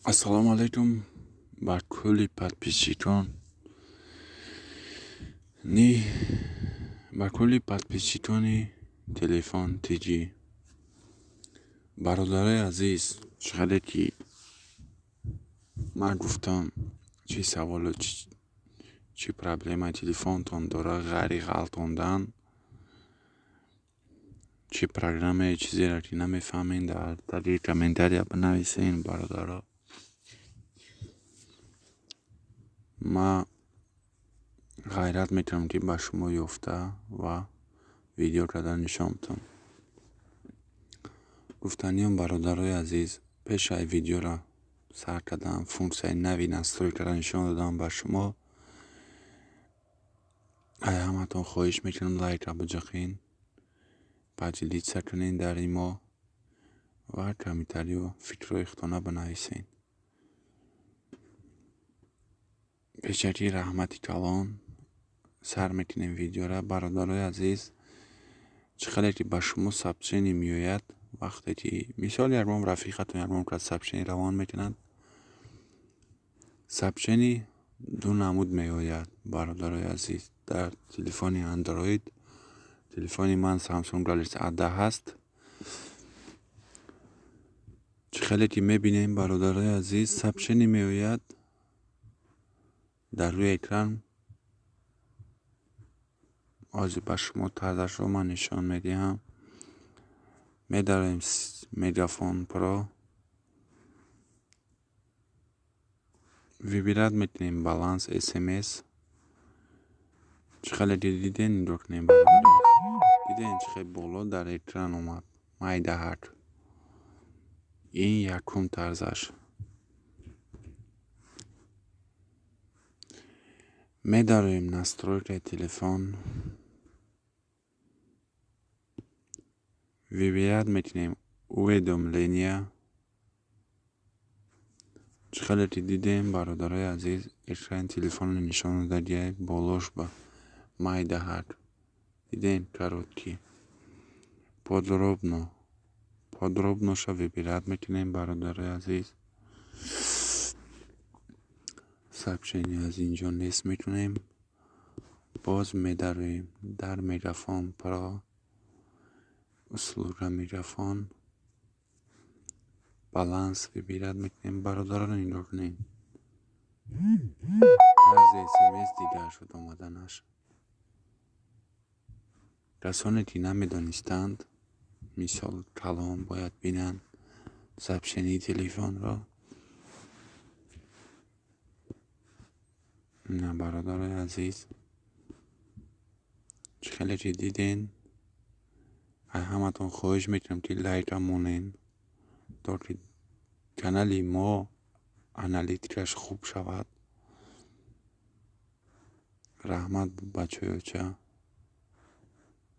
Ассалому алайкум ба кулли подписчикон ни ба кулли подписчикони Телефон ТЖ. Бародарои азиз, чӣ қадар ки ман гуфтам, чӣ саволу чӣ проблемаи телефонтон дора, ғайри ғалтондан, чӣ программае, чизеро ки намефаҳмед, дар таги комментария бинависен, бародаро. Ман ғайрат мекунам, ки ба шумо ёфта ва видео карда нишон бидам. Гуфтаниам, бародарои азиз, пешаи видеоро сар кардам, функсияи нави настройкаро нишон додам ба шумо. Ай ҳаматон хоҳиш мекунам, лайка биҷиқен, поделиться кунед дар ин мо ва комментариё фикрҳои худтона бинависед. Пешакӣ раҳмати калон. Сар мекунем видеора. Бародарои азиз, чӣ қадар ки ба шумо сообщение меояд, вақте ки мисол ягон рафиқатон, ягон кас сообщение равон мекунад, сообщение ду намуд меояд, бародарои азиз. Дар телефони Андроид, телефони ман Samsung Galaxy A10 ҳаст. Чӣ хеле ки мебинем, бародарои азиз, сообщение меояд дар рӯи экран. Ҳозир ба шумо тарзашро ман нишон медиҳам. Медароем Мегафон Про, выбирать мекунем баланс СМС. Чӣ хеле ки дидем, нигоҳ кунем, бародаро. Дидем, чӣ хел боло дар экран омад майдаҳак. Ин якум тарзаш. Медароем настройкаи телефон, выбирать мекунем уведомления. Чӣ хеле ки дидем, бародарои азиз, экрани телефонро нишон додагиай, болош ба майдаҳак. Дидем, короткий. Подробно. Подробноша выбирать мекунем, бародарои азиз. Сообщение аз инҷо нест мекунем. Боз медароем дар Мегафон Про, услуга Мегафон, баланс выбирать мекунем. Бародарон, нигоҳ кунед. Тарзи СМС дигар шуд омаданаш. Касоне ки намедонистанд, мисол калон бояд бинанд сообщении телефонро. На, бародарои азиз, чӣ хеле ки диден, аз ҳаматон хоҳиш мекунам, ки лайка монен, то ки канали мо аналитикаш хуб шавад. Раҳмат, бачаёча.